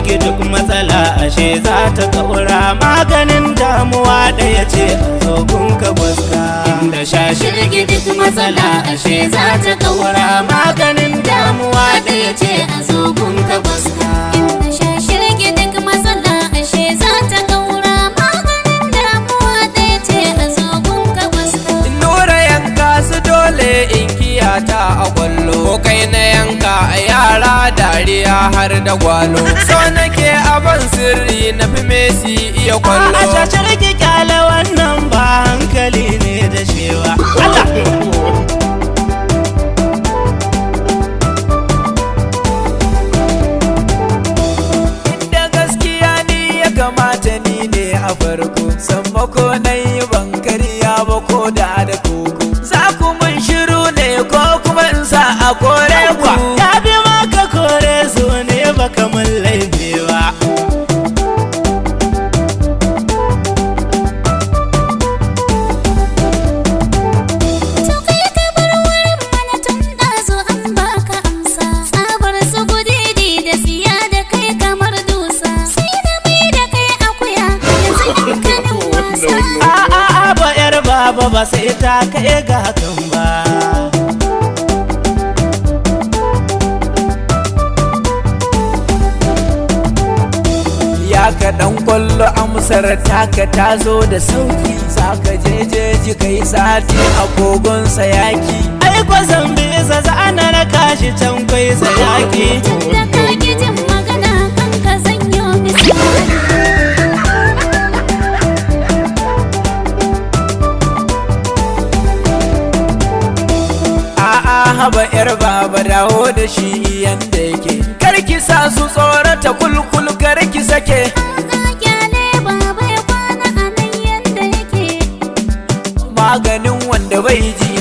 shashirgi duk matsala ashe za ta kaura, maganin damuwa ɗaya ce a zogun ka gwaska. Inda shashirgi duk matsala ashe za ta kaura, maganin damuwa ɗaya ce a zogun ka gwaska. Inda shashirgi duk matsala ashe za ta kaura, maganin damuwa ɗaya ce a zogun ka gwaska. Nura yanka su dole in kiyata a kwallo, ko kai na yanka a yara dariya har da gwalo. So nake aban sirri na fi Messi iya kwallo. A shashirgi, kyale wannan, ba hankali ne da shewa Allah. Inda gaskiya ni ya kamata ni ne a farko, sammako na yi ban karya ba ko da da koko. Za ku mun shiru ne ko kuma in sa a kore ku? Ya bi maka kore su ne, baka mun laifi ba. To kai ka bar wurin mana tun ɗazu an baka amsa. Tsabar su gudidi da siya da kai kamar dusa. Sai na mai da kai akuya yanzu in kanin wasa. A'a, ba yar baba ba sai ta kai ga hakan ba. Ya kaɗan kwallo, amsar taka ta zo da sauki. Za ka je jeji kai sati a kogon sayaki. Ai kwazan bisa za na raka shi can kwai sayaki. Tun da ka ƙi jin magana kanka zanyo misali. A'a, haba yar baba, dawo da shi yanda yake. Karki sa su tsorata kulkul, karki sake. A'a, kyale baba ya kwana a nan yanda yake. Maganin wanda bai ji.